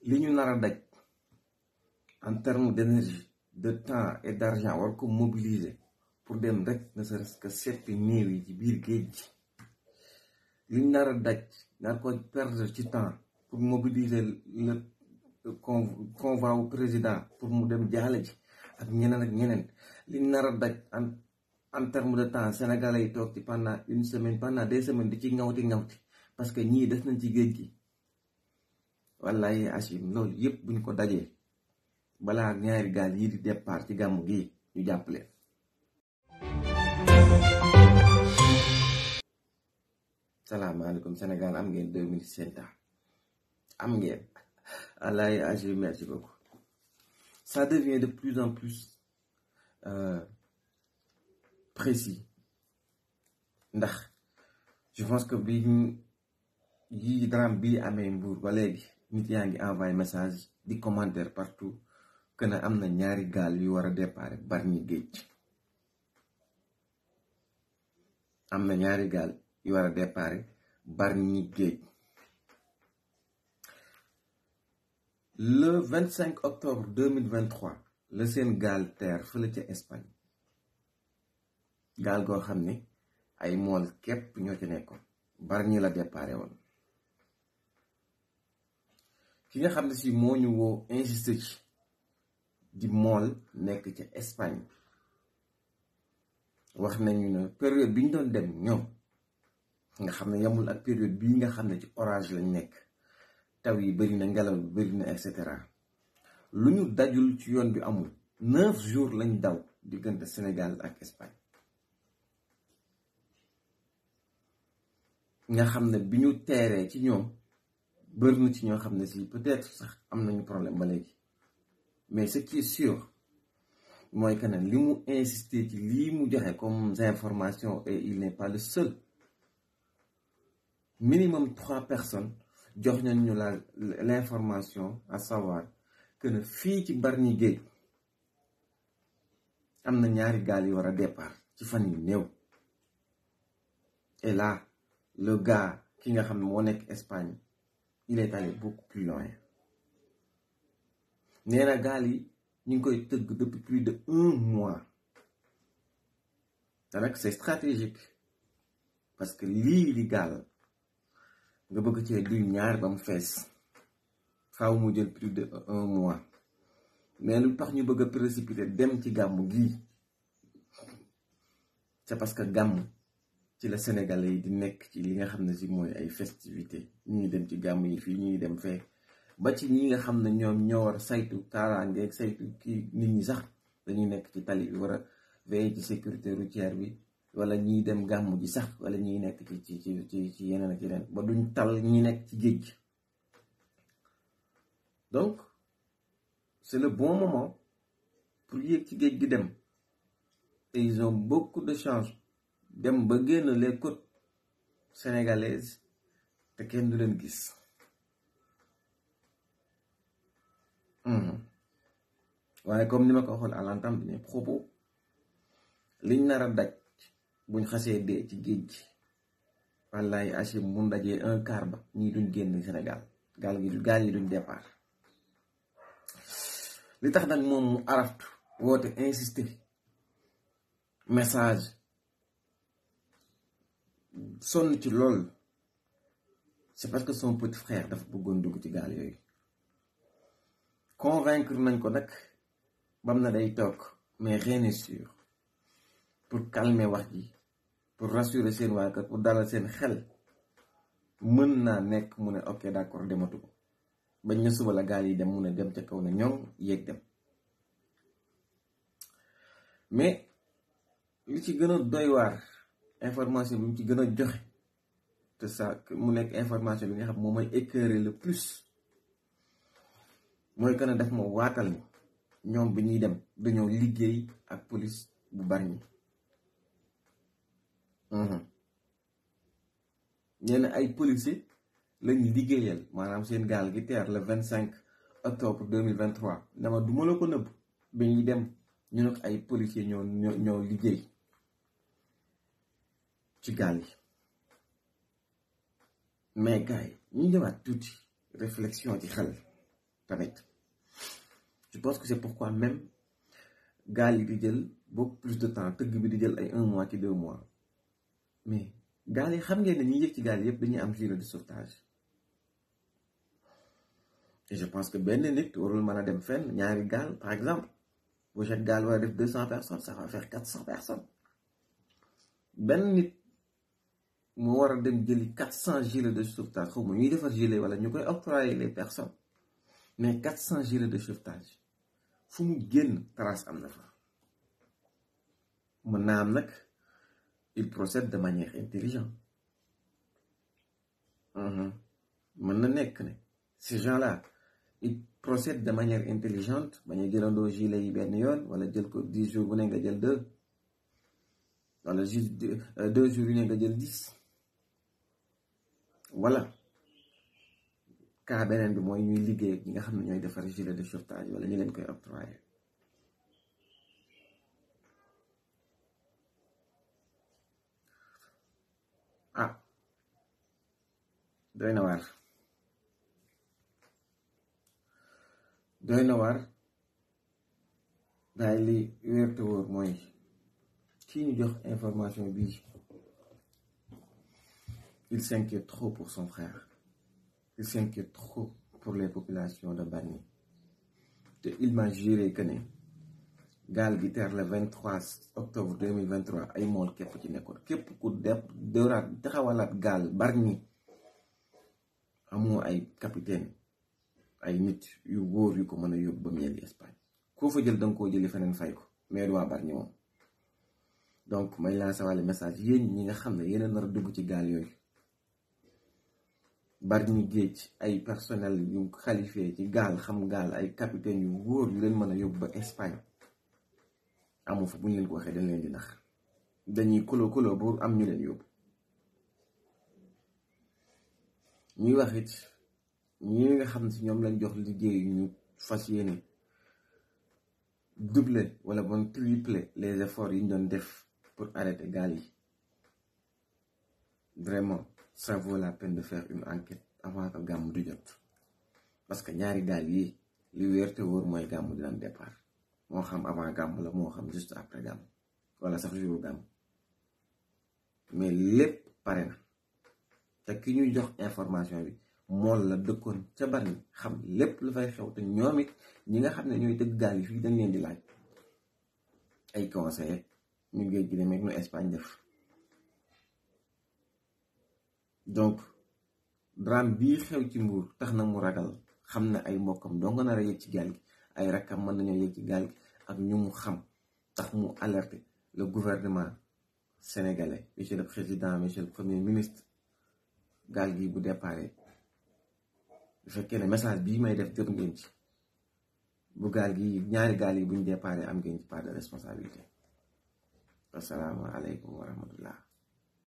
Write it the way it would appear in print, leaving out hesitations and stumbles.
li ñu nar a daj en termes d'énergie de temps et d'argent war ko mobiliser pour dem rek ne serait-ce que seppi néew yi ci biir géej gi li ñu nar a daj nar ko perdre ci temps pour mobiliser le convoi au président pour mu dem jaale ji ak ñeneen li ñu nar a daj en termes de temps sénégalais yi toog ci pendant une semaine pendant 2 semaines di ci ngawti parce que ñii des nañ ci géej gi wallahi Achim loolu yëpp buñ ko dajee balaa ñaari gaal yii di départ ci gàmmu gi ñu jàppale. salaamaaleykum Sénégal am ngeen 2007 am ngeen wallahi Achim merci beaucoup. Ça devient de plus en plus précis ndax je pense que yi drame bi amee Mbour ba léegi nit yaa ngi envoyé message di commentaire partout que ne am na ñaari gaal yu war a départ Bargny géej am na ñaari gaal yu war a départ Bargny géej le 25 octobre 2023 la seen gaal teer fële ca Espagne gaal goo xam ne ay mool képp ñoo ci nekkoon Bargny la déparé woon ki nga xam ne si moo ñu woo insisté ci di mool nekk ca Espagne wax nañu ne période bi ñu doon dem ñoom nga xam ne yamul ak période bii nga xam ne ci orage lañ nekk taw yi bari na ngelaw bi bari na et cetera lu ñu dajul ci yoon bi amul 9 jours lañ daw diggante Sénégal ak Espagne nga xam ne bi ñu teeree ci ñoom bëri na ci ñoo xam ne si peut-être sax am nañu problème ba léegi mais ce qui est sûr mooy que ne li mu insister ci lii mu joxe comme information et il n'est pas le seul minimum 3 personnes jox nañ ñu l'information à savoir que ne fii ci Bargny géej am na ñaari gaal yi war a départ ci fan yu néew et là le gars ki nga xam ne moo nekk Espagne il est allé beaucoup plus loin nee na gaal yi ñu ngi koy tëgg depuis plus de 1 mois te nag c'est stratégique parce que lii di gaal nga bëgg cee duy ñaar ba mu fees faaw mu jël plus de 1 mois mais lu tax ñu bëgg a précipiter dem ci gàmmu gii c'est parce que gàmmu ci la Sénégalais yi di nekk ci li nga xam ne si mooy ay festivités ñii dem ci gàmmu yi fii ñii dem fee ba ci ñi nga xam ne ñoom ñoo war a saytu kaaraange ak saytu kii nit ñi sax dañuy nekk ci tali bi war a veiller ci sécurité routière bi wala ñiy dem gàmmu ji sax wala ñiy nekk ci yeneen ak yeneen ba duñ tal ñi nekk ci géej gi donc c'est le bon moment pour yéeg ci géej gi dem et ils ont beaucoup de chance dem ba génn les côtes sénégalaises te kenn du leen gis waaye comme ni ma ko waxoon à l'entame de mes propos liñ nar a daj buñ xasee dee ci géej gi wallaay Achim mu dajee 1/4 ba ñii duñ génn Sénégal gaal yi duñ départ li tax nag moom mu araftu woote insister message sonn ci lool c'est parce que son petit frère dafa bëggoon dugg ci gaal yooyu convaincre nañ ko nag bam na day toog mais rien n'est sûr pour calmer wax ji pour rassurer seen waa kër pour dalal seen xel mën naa nekk mu ne ok d'accord dematu ko bañ na suba la gaal yi dem mu ne dem ca kaw ne ñoom yéeg dem mais li ci gën a doy waar information bi mu ci gën a joxe te ça mu nekk information bi nga xam moom mooy éclairer le plus mooy que ne daf ma waatal ni ñoom bi ñuy dem dañoo liggéey ak police bu Bargny ñenn ay policiers lañu liggéeyal maanaam seen gaal gi teer le 25 octobre 2023 dama duma la ko nëbb bi ñuy dem ñu nekk ay policiers ñoo liggéey ci gaal yi mais gars yi ñu ñëwaat tuuti réflexion ci xel tamit. Je pense que c'est pourquoi même gaal yi di jël beaucoup plus de temps tëgg bi di jël ay 1 mois ci 2 mois mais gaal yi xam ngeen ne ñi yëg ci gaal yëpp dañuy am gilet de sauvetage et je pense que benn nit warul mën a dem fenn ñaari gaal par exemple bu jet gaal war a def 200 personnes ça va faire 400 personnes benn nit moo war a dem jëli 400 gilets de sauvetage xaw ma ñuy defar gilet wala ñu koy octroyer les personnes mais 400 gilets de sauvetage fu mu génn trace am na fa mën naa am nag il procède de manière intelligente mën na nekk ne ces gens-là ils procèdent de manière intelligente bañ a jëlandoo gilet yi benn yoon wala jël ko 10 jours bu ne nga jël 2 wala juste 2 jours yu ne nga jël 10 voilà cas beneen bi mooy ñuy liggéey ak ñi nga xam ne ñooy defar gilet de sauvetage wala ñu leen koy octroyer doy na waar daay li wér te wóor mooy kii ñu jox information bii il s'inquiète trop pour son frère il s'inquiète trop pour les populations de Bargny te il m'a juré que ne gaal gi teer le 23 octobre 2023 ay mool képp ci nekkoon képp ku dooraat taxawalaat gaal Bargny amoo ay capitaine ay nit yu wóor yu ko mën a yóbbu ba mu yegg Espagne koo fa jël danga koo jëli feneen fay ko mais du waa Bargny moom donc may lancer wàlle message yéen ñi nga xam ne yéen a nar a dugg ci gaal yooyu Bargny géej ay personnel yu qualifié ci gaal xam gaal ay capitaine yu wóor yu leen mën a yóbbu ba Espagne amu fa bu ñu leen ko waxee dañ leen di nax dañuy kolo bu am ñu leen yóbbu ñuy wax it ñi nga xam ne si ñoom lañ jox liggéey ñu fas yéene doubler wala bon tripler les efforts yi ñu doon def pour arrêter gaal yi vraiment ça vaut la peine de faire une enquête avant que gàmm du jot parce que ñaari gaal yi li wér te wóor mooy gàmm dinañ départ moo xam avant gàmm la moo xam juste après gàmm wala sax jour gàmm mais lépp pare na te ki ñuy jox information bi mool la dëkkoon ca Bargny xam lépp lu fay xew te ñoom it ñi nga xam ne ñooy dëgg gaal yi fii dañ leen di laaj ay conseillers ñu géej gi demee nu Espagne def donc drame bii xew ci Mbour tax na mu ragal xam ne ay mbokkam doo nga nar a yëg ci gaal gi ay rakkam mën nañoo yëg ci gaal gi ak ñu mu xam tax mu alerter le gouvernement sénégalais monsieur le président monsieur le premier ministre gaal gi bu déparé bu fekkee ne message bii may def jot ngeen ci bu gaal gi ñaari gaal yi buñ déparé am ngeen ci part de responsabilité assalaamu aleykum wa rahmatullah